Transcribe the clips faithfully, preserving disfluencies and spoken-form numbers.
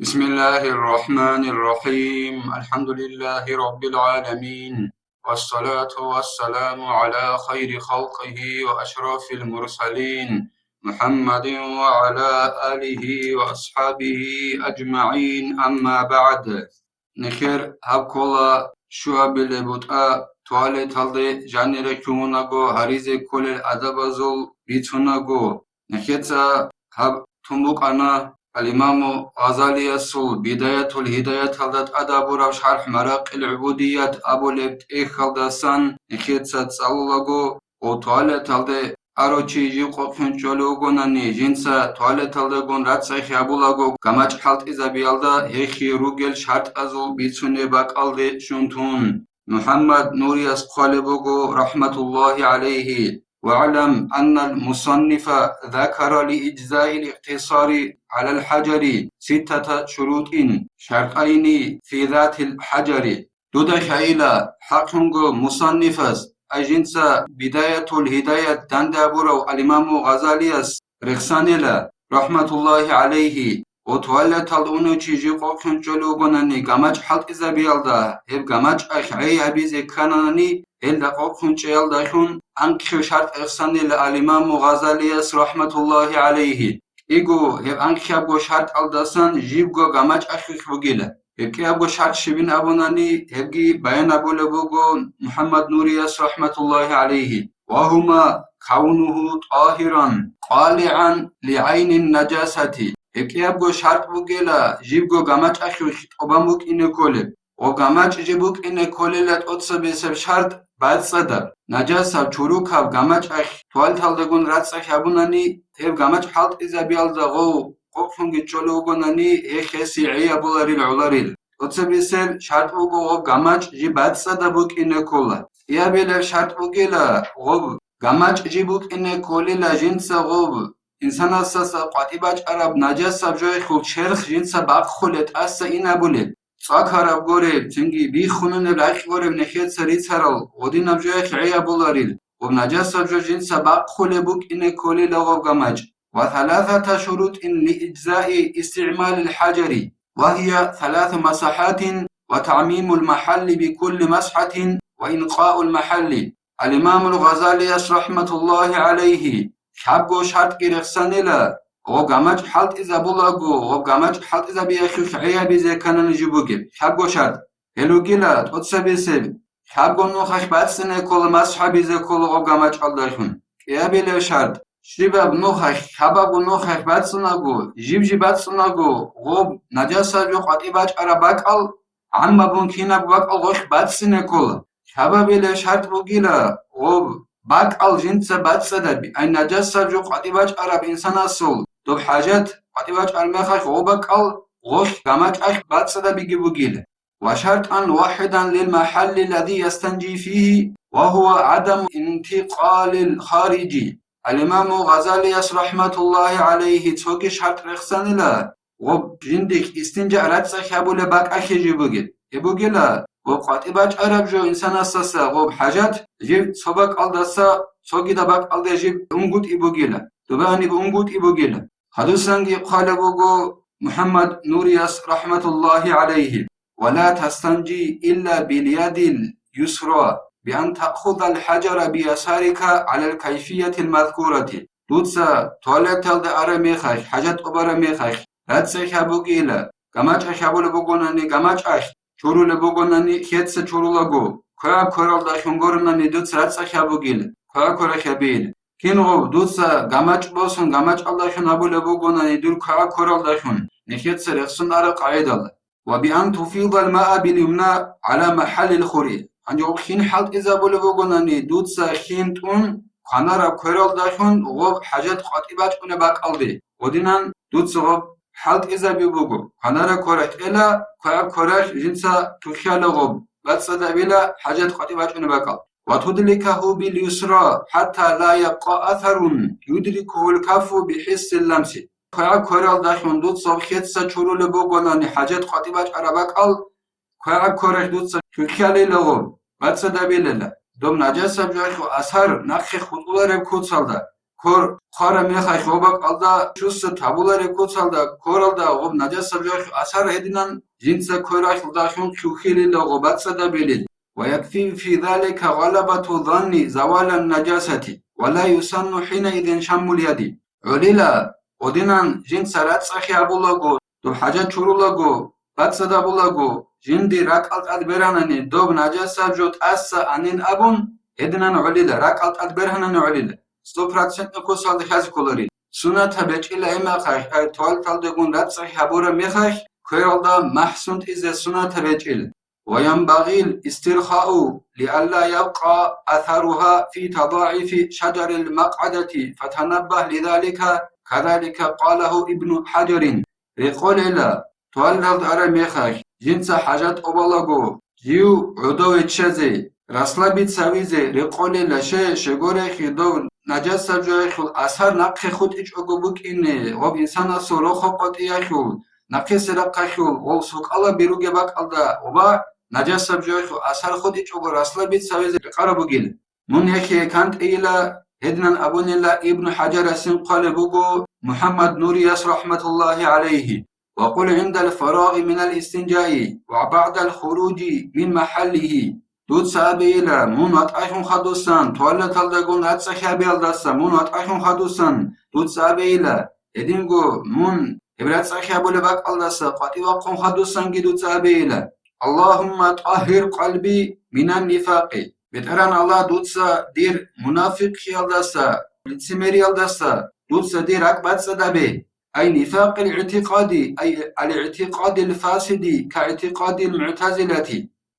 بسم الله الرحمن الرحيم. الحمد لله رب العالمين. والصلاة والسلام على خير خلقه وأشرف المرسلين محمد وعلى آله وأصحابه أجمعين. أما بعد. Нехер гьаб ккола щуабилеб бутӀа, туалеталде жанире ккунаго гьаризе кколел адабазул бицунаго. Нехеца гьаб тун букӀана ал-Имаму Гъазалиясул Бидаятул Гьидаяталда тӀадабураб шархӀ Маракъил ГӀубудият абулеб тӀехьалдасан нехеца цӀалулаго, ва туалеталде арав чи жив къокълъун чӀолев вугонани, жинца туалеталдегун рацӀцӀехи гьабулаго гамачӀ хӀалтӀизабиялда гьехие ругел шартӀазул бицунеб бакӀалде щун тун. МухӀаммад Нурияс хъвалеб буго, рахӀматуллагьи гӀалайгьи: واعلم أن المصنف ذكر لإجزاء الاقتصار على الحجر ستة شروط شرطين في ذات الحجر. Дуда хьайила, хӀакълъунго мусаннифас, ай жинца Бидаятул Гьидаят данде абурав ал-Имаму Гъазалияс рехсанила, рахӀматуллагьи гӀалайгьи, ва туалеталда унев чи жив къокълъун чӀолев вугонани гамачӀ хӀалтӀизабиялда, гьеб гамачӀалъ гӀей гьабизе ккананани, гьелда къокълъун чӀеялдалъун анкьго шартӀ рехсанила ал-Имаму Гъазалияс, рахӀматуллагьи гӀалайгьи. КӀиго гьеб анкьабго шартӀалдасан жибго гамачӀалъулъ бугила. Гьеб кӀиябго шартӀ щибин абунани, гьебги баян абулеб буго МухӀаммад Нурияс, рахӀматуллагьи гӀалайгьи: وهما كونه طاهرا قالعا لعين النجاسة. Гьеб кӀиябго шартӀ бугела жибго гамачӀалъулъ тӀубан букӀине кколеб. Ва гамачӀ жиб букӀине кколела тӀоцебесеб шартӀ бацӀцӀадаб, нажасаб, чурукаб гамачӀалъ туалеталдегун рацӀцӀехи гьабунани, гьеб гамачӀ хӀалтӀизабиялда гъов къокълъунги чӀолев вугонани, гьехъеси гӀей абуларил гӀоларил. ТӀоцебесеб шартӀ буго гъоб гамачӀ жиб бацӀцӀадаб букӀине ккола. КӀиабилеб шартӀ бугела гъоб гамачӀ жиб букӀине кколела жинца гъоб инсанасдаса къватӀиб бачӀараб нажасаб жоялъул черх жинца бахъулеб, тӀаса инабулеб, цӀакараб гуреб, цинги биххунунеб ракь гуреб нехеца рицарал гъодинаб жоялъ гӀей абуларил, гъоб нажасаб жо жинца бахъулеб букӀине кколила гъоб гамачӀ. وثلاثة شروط لإجزاء استعمال الحجر، وهي ثلاث مسحات وتعميم المحل بكل مسحة وإنقاء المحل. Ал-Имамул Гъазалияс, рахӀматуллагьи гӀалайгьи, лъабго шартӀги рехсанила, гъоб гамачӀ хӀалтӀизабулаго, гъоб гамачӀ хӀалтӀизабиялъулъ гӀей гьабизе кканани жиб бугеб лъабго шартӀ. Гьел ругила тӀоцебесеб, лъабго нухалъ бацӀцӀине ккола, масхӀ гьабизе ккола гъоб гамачӀалдалъун. КӀиабилев шартӀ, щибаб нухалъ, лъабабго нухалъ бацӀцӀунаго, жиб-жиб бацӀцӀунаго, гъоб нажасаб жо къватӀиб бачӀараб бакӀал, гӀаммаб бун кинаб бакӀал гъолъ бацӀцӀине ккола. Лъабабилев шартӀ бугила гъоб бакӀал жинца бацӀцӀадаби, ай нажасаб жо къватӀиб бачӀараб инсанасул доб хӀажат къватӀиб бачӀараб мехалъ гъоб бакӀал гъолъ гамачӀалъ бацӀцӀадабиги бугила. وشرطا واحدا للمحل الذي يستنجي فيه، وهو عدم انتقال الخارج. Ал-Имаму Гъазалияс, рахӀматуллагьи гӀалайгьи, цоги шартӀ рехсанила, гъоб жиндихъ истинжа рацӀцӀехи гьабулеб бакӀалъе жиб бугеб. Гьеб бугила, гъоб къватӀиб бачӀараб жо инсанасдаса гъоб хӀажат жиб цо бакӀалдаса цогидаб бакӀалде жиб унгутӀи бугила, дубаниб унгутӀи бугила. Гьадусанги хъвалеб буго МухӀаммад Нурияс, рахӀматуллагьи гӀалайгьи: ولا تستنجي إلا باليد اليسرى بأن تأخذ الحجر بيسارك على الكيفية المذكورة. Дуца туалеталда араб мехалъ, хӀажат тӀубараб мехалъ, рацӀцӀехи гьабугила, гамачӀалъ гьабулеб бугонани гамачӀалъ, чурулеб бугонани хьеца чурулаго, квегӀаб квералдалъун гуронани дуца рацӀцӀехи гьабугила, квегӀаб квералъ гьабейила. Кингъуб дуца гамачӀ босун, гамачӀалдалъун гьабулеб бугонани дур квегӀаб квералдалъун, нехеца рехсон араб къагӀидалда. وبأن تفيض الماء باليمنى على محل الخرق. Гьанже гъоб хин хӀалтӀизабулеб бугонани, дуца хин тӀун, кванараб квералдалъун гъоб хӀажат къватӀиб бачӀунеб бакӀалде. Гъодинан дуца гъоб хӀалтӀизаби буго, кванараб квералъ тӀела, квегӀаб квералъ жинца тухьала гъоб, бацӀцӀадабила хӀажат къватӀиб бачӀунеб бакӀал. وتدلكه باليسرى حتى لا يبقى أثر يدركه الكف بحس اللمس. КвегӀаб квералдалъун дуца хьеца чурулеб бугонани хӀажат къватӀиб бачӀараб бакӀал, квегӀаб квералъ дуца чурхьалила гъоб, бацӀцӀадабилила. Доб нажасаб жоялъул асар нахъе хутӀулареб куцалда, квер хъвараб мехалъ гъоб бакӀалда, щуса табулареб куцалда, квералда гъоб нажасаб жоялъул асар гьединан, жинца квералъулдалъун хьухьилила гъоб бацӀцӀадабилел. ويكفي في ذلك غلبة الظن زوال النجاسة، ولا يسن حينئذ شم اليد. ГӀолила, гъодинан жинца рацӀцӀахъи гьабулаго, доб хӀажат чурулаго, бацӀцӀадабулаго, жинди ракӀал тӀад бергьанани доб нажасаб жо тӀаса анин абун, гьединан гӀолила, ракӀал тӀад бергьанани гӀолила, сто процентно куцалда хьазе кколарила. Сунатаб гьечӀила гьеб мехалъ, ай туалеталдегун рацӀцӀахъи гьабураб мехалъ, квералда махӀ сунтӀизе сунатаб гьечӀила. وينبغي الاسترخاء لئلا يبقى أثرها في تضاعف شجر المقعدة فتنبه لذلك، كذلك قاله ابن حجر. Рекъолела, туалеталда араб мехалъ, жинца хӀажат тӀубалаго, жив гӀодов виччазе, расслабиться гьавизе рекъолела, щай, щай гурелъул дов нажасаб жоялъул асар нахъе хутӀичӀого букӀине, гъоб инсанасул рохо къотӀиялъул, нахъисеб рахъалъул гъов сукъалаби ругеб бакӀалда ва нажасаб жоялъул асар хутӀичӀого расслабиться гьавизе рекъараб бугила. Мун гьехие кантӀейила, гьединан абунила Ибну ХӀажарасин хъвалеб буго МухӀаммад Нурияс рахӀматуллагьи гӀалайгьи: وقل عند الفراغ من الاستنجاء وبعد الخروج من محله. Дуца абейила, мун ватӀайхун хадусан, туалеталдагун рацӀцӀахъи гьабиялдаса, мун ватӀайхун хадусан, дуца абейила, гьединго мун гьеб рацӀцӀахъи гьабулеб бакӀалдаса къватӀив вахъун хадусанги дуца абейила: اللهم طهر قلبي من النفاق. БетӀеран Аллагь, дуца дир мунафикъиялдаса, лицемериялдаса дуца дир ракӀ бацӀцӀадабе. أي نفاق الاعتقاد، أي الاعتقاد الفاسد كاعتقاد المعتزلة.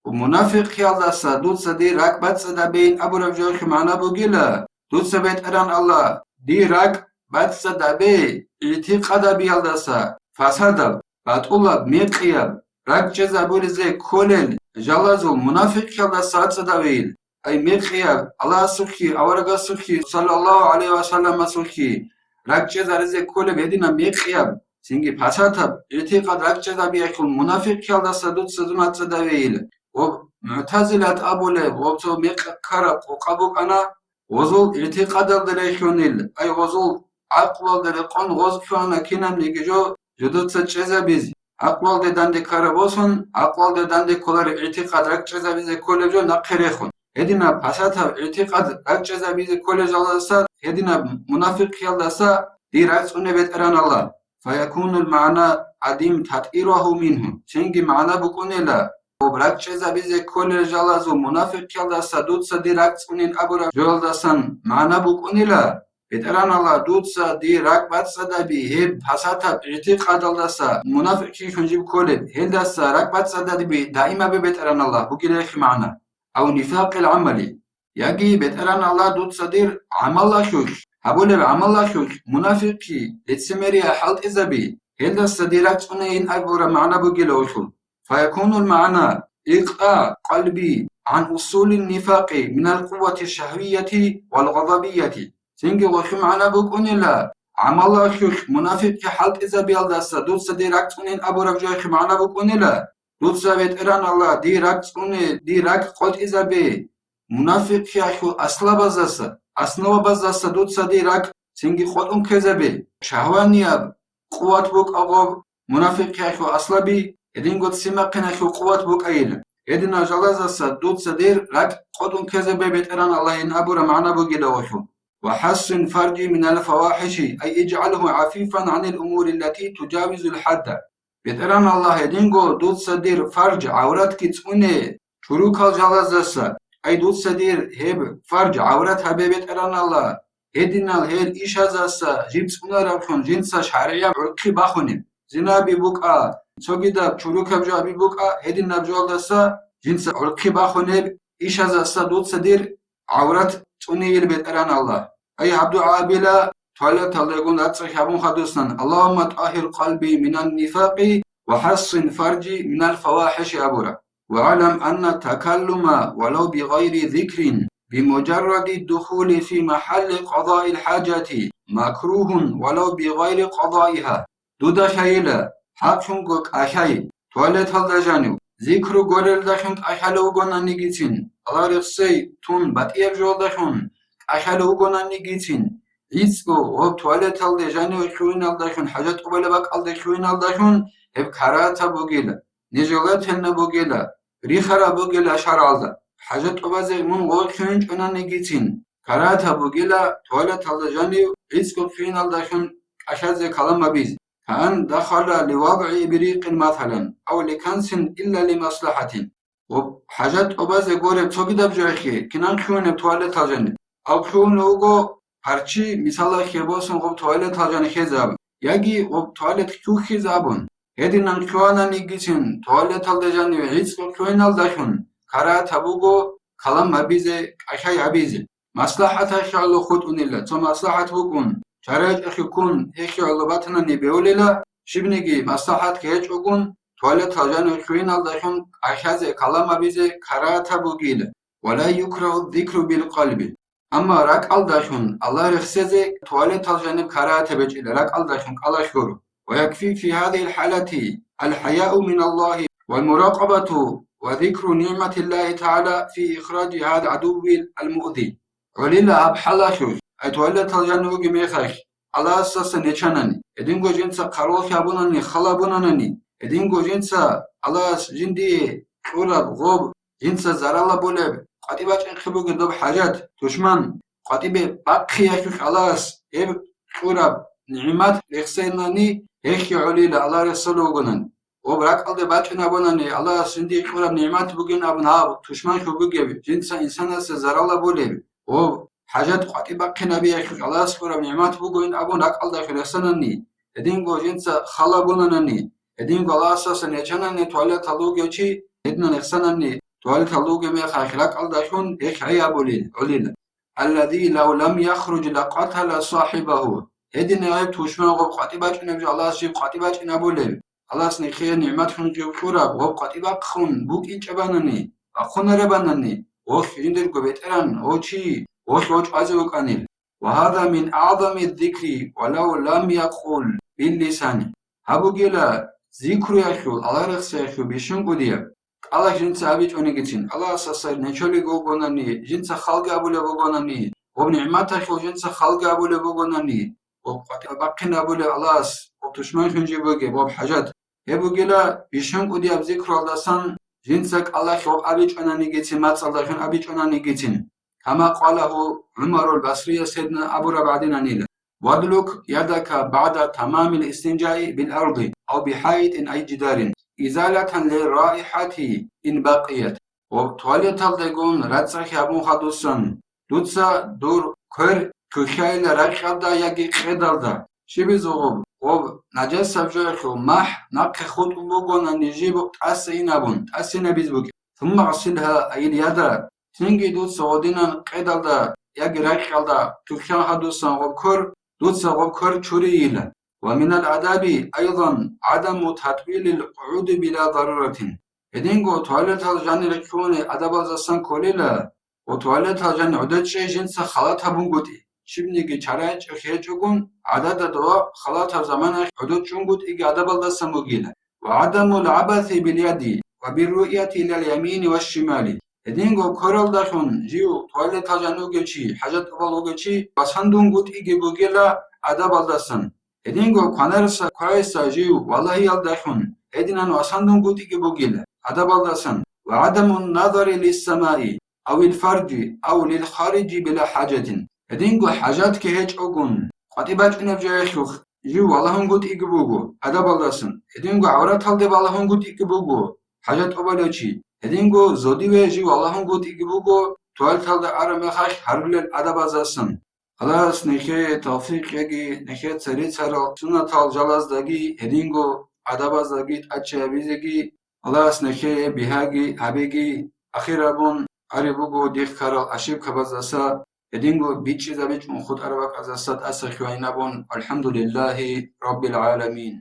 Мунафикъиялдаса дуца дир ракӀ бацӀцӀадабейин абураб жоялъул магӀна бугила, дуца, БетӀеран Аллагь, дир ракӀ бацӀцӀадабе, игӀтикъадабиялдаса, фасадаб, батӀулаб, мекъияб, ракӀчӀезабулезе кколел жалазул мунафикъиялдаса бацӀцӀадабейин. Ай мекъияб, Аллагьасухъе, аварагасухъе, саллаллагьу гӀалайгьи ва салламасухъе, ракӀчӀезаризе кколеб гьединаб мекъияб, цинги пасатаб игӀтикъад ракӀчӀезабиялъул мунафикъиялдаса дуца дун бацӀцӀадабейила. Ва мугӀтазилат абулеб ва цо мекъи ккараб къокъа букӀана, гъозул игӀтикъадалда рехьунел, ай гъозул гӀакълуялда рекъон гъоз ккана кинабниги жо жидеца чӀезабизе, гӀакълуялде данде ккараб босун, гӀакълуялде данде кколареб игӀтикъад ракӀчӀезабизе кколеб жо нахъе рехун. Гьединаб пасатаб игӀтикъад ракӀчӀезабизе кколел жалаздаса, гьединаб мунафикъиялдаса дир ракӀ цӀуне, БетӀеран Аллагь. فيكون المعنى عدم تطهيره منه. Цинги магӀна букӀунила, гъоб ракӀчӀезабизе кколел жалазул мунафикъиялдаса дуца дир ракӀ цӀунин абураб жоялдасан магӀна букӀунила, БетӀеран Аллагь, дуца дир ракӀ бацӀцӀадаби гьеб пасатаб игӀтикъадалдаса, мунафикъ чилъун жиб кколеб, гьелдаса ракӀ бацӀцӀадаби даимабе, БетӀеран Аллагь, бугила гьехъе магӀна. أو نفاق العمل. Яги, БетӀеран Аллагь, дуца дир гӀамалалъулъ, гьабулеб гӀамалалъулъ мунафикъи, лицемерие хӀалтӀизаби, гьелдаса дир ракӀ цӀунейин абураб магӀна бугила гъолъул. فيكون المعنى إيقاع قلبي عن أصول النفاق من القوة الشهوية والغضبية. Цинги гъолъул магӀна букӀунила, гӀамалалъулъ мунафикъи хӀалтӀизабиялдаса дуца дир ракӀ цӀунин абураб жоялъул магӀна букӀунила, дуца, БетӀеран Аллагь, дир ракӀ цӀуне, дир ракӀ къотӀизабе, мунафикъиялъул аслабаздаса, основабаздаса дуца дир ракӀ цинги къотӀун ккезабе. Шагьванияб къуват букӀа гъоб мунафикъиялъул аслаби, гьединго ццин бахъиналъул къуват букӀайила. Гьединал жалаздаса дуца дир ракӀ къотӀун ккезабе, БетӀеран Аллагьин абураб магӀна бугила гъолъул. وحصن فرجي من الفواحش، أي اجعله عفيفا عن الأمور التي تجاوز الحد. БетӀеран Аллагь, гьединго дуца дир фарж, гӀавратги цӀуне чурукал жалаздаса. Ай, дуца дир гьеб фарж, гӀаврат гьабе, БетӀеран Аллагь, гьединал гьел ишаздаса жиб цӀунараблъун жинца шаргӀияб гӀурхъи бахунеб. Зинаби букӀа, цогидаб чурукаб жо аби букӀа, гьединаб жоялдаса жинца гӀурхъи бахунеб ишаздаса дуца дир гӀаврат цӀунейила, БетӀеран Аллагь. Ай, гьаб дугӀа абила, туалеталдагун рацӀцӀа хьабун хадусан: اللهم طهر قلبي من النفاق وحصن فرجي من الفواحش абура. واعلم أن التكلم ولو بغير ذكر بمجرد الدخول في محل قضاء الحاجة مكروه ولو بغير قضائها. Дуда лъайила, хӀакълъунго кӀалъай, туалеталда жанив, зикру гурелдалъун кӀалъалев вугонанигицин, Аллагь рехсей тун батӀияб жоялдалъун кӀалъалев вугонанигицин, гӀицӀго ва туалеталде жаниве хьуиналдалъун, хӀажат тӀубалеб бакӀалде хьуиналдалъун гьеб карагьатаб бугила, нежелательно бугила, рихараб бугила шаргӀалда. ХӀажат тӀубазе мун гъов хьуинчӀонанигицин, карагьатаб бугила туалеталда жанив гӀицӀго хьуиналдалъун кӀалъазе калам гьабизе. Каан дахала ливадгӀи ибрикъин масалан, ав ликансин илла лимаслахӀатин. Ва хӀажат тӀубазе гуреб цогидаб жоялъе кинан хьунеб туалетал жаниб? Ав хьун вуго парччи, мисалалъе босун, гъоб туалетал жанихезаб, яги гъоб туалет хьухьизабун. Гьединан хьуананигицин туалеталда жаниве гӀицӀго хьуиналдалъун карагьатаб буго калам гьабизе, кӀалъай гьабизе. МаслахӀаталъе гӀоло хутӀунила, цо маслахӀат букӀун, чарайчӀахъе ккун, гьехье гӀоло батанани бевлила, щибниги маслахӀатги гьечӀогун, туалетал жанив хьуиналдалъун кӀалъазе калам гьабизе карагьатаб бугила, ва ла юкрагьу зикру бил къалби. Амма ракӀалдалъун Аллагь рехсезе туалетал жаниб карагьатаб гьечӀила, ракӀалдалъун кӀалалъур. ويكفي في هذه الحالة الحياء من الله والمراقبة وذكر نعمة الله تعالى في إخراج هذا العدو المؤذي. ГӀолила гьаб хӀалалъулъ, ай туалетал жанив вугеб мехалъ, Аллагьасдасан нечанани, гьединго жинца хъаролъи гьабунани, хал гьабунанани, гьединго жинца Аллагьас жиндие кьураб гъоб, жинца зарал гьабулеб, къватӀибе бачӀинхъи бугеб доб хӀажат, тушман, къватӀибе бахъиялъулъ Аллагьас гьеб кьураб нигӀмат рехсенани, гьехье гӀолила Аллагь рехсолев вугонан. Гъоб ракӀалде бачӀин абунани, Аллагьас жиндие кьураб нигӀмат бугин абун гьаб тушманлъун бугеб, жинца инсанасе зарал гьабулеб, гъоб хӀажат къватӀибе бахъинабиялъулъ Аллагьас кьураб нигӀмат бугоин абун ракӀалдалъун рехсанани, гьединго жинца хал гьабунанани, гьединго Аллагьасдасан нечанани туалеталда вугев чи, гьединан рехсанани туалеталда вугеб мехалъ ракӀалдалъун гьехь гӀей гьабулин гӀолила. الذي لو لم يخرج لقتل صاحبه. Гьединав гьеб тушман гъоб къватӀибе бачӀунеб жо Аллагьас жиб къватӀибе бачӀин абулеб. Аллагьас нехие нигӀматлъун жиб кьураб гъоб къватӀибе бахъун букӀинчӀебанани, бахъунаребанани, гъолъ жиндирго бетӀеран, гъов чи, гъолъ гъов чӀвазе вукӀанил. وهذا من أعظم الذكر ولو لم يقل باللسان. Гьаб бугила зикруялъул, Аллагь рехсеялъул бищун кӀудияб. КӀалалъ жинца абичӀонигицин, Аллагьасдаса нечолего вугонани, жинца халги абулеб бугонани, гъоб нигӀматалъул жинца халги абулеб бугонани, гъоб къватӀибе бахъин абулеб Аллагьас, гъоб тушманлъун жиб бугеб, гъоб хӀажат. Гьеб бугила бищун кӀудияб зикруялдасан жинца кӀалалъ гъоб абичӀонанигицин, мацӀалдалъун абичӀонанигицин. كما قاله عمر البصري, гьединан абураб гӀадинанила. وادلك يدك بعد تمام الاستنجاء بالأرض أو بحائط أي جدار إزالة للرائحة إن بقيت. Ва туалеталдегун рацӀцӀалъи гьабун хадусан, дуца дур квер кьухьайила ракьалда яги къедалда, щибизе гъоб, гъоб нажасаб жоялъул махӀ нахъе хутӀун бугонани жиб тӀаса инабун, тӀасинабизе бугеб. ثم اغسلها, ай ил яда, цинги дуца гъодинан къедалда яги ракьалда кьухьан хадусан гъоб квер, дуца гъоб квер чурейила. ومن الآداب أيضا عدم تطويل القعود بلا ضرورة. Гьединго туалетал жанир кьуни адабаздасан кколила, ва туалетал жан гӀодочӀей жинца халат гьабунгутӀи, щибниги чарайчӀухъ гьечӀогун, гӀадада дова халатаб заманаялъ гӀодочӀунгутӀиги адабалдасан бугила. وعدم العبث باليد وبالرؤية إلى اليمين والشمال. Гьединго квералдалъун жив туалетал жан вугев чи, хӀажат тӀубал вугев чи, васандунгутӀиги бугила адабалдасан. Гьединго кванариса квайса жив валагьиялдалъун гьединан васандунгутӀиги бугила адабалдасан. وعدم النظر للسماء أو الفرج أو للخارج بلا حاجة. Гьединго хӀажатги гьечӀогун, къватӀибе бачӀунеб жоялъухъ жив валагьунгутӀиги буго адабалдасан. Гьединго гӀавраталде балагьунгутӀиги буго хӀажат тӀубалев чи. Гьединго зодиве жив валагьунгутӀиги буго туалеталда араб мехалъ гьарулел адабаздасан. Аллагьас нехее тавфикъ кьеги, нехеца рицарал суннатал жалаздаги, гьединго адабаздаги тӀадчӀей гьабизеги, Аллагьас нехее бигьаги гьабеги. Ахир абун ариб буго дихъ ккарал ошибкабаздаса, гьединго бичӀчӀизабичӀун хутӀараб бакӀаздаса тӀаса хьвайин абун, валхӀамдулиллагьи раббил гӀаламин.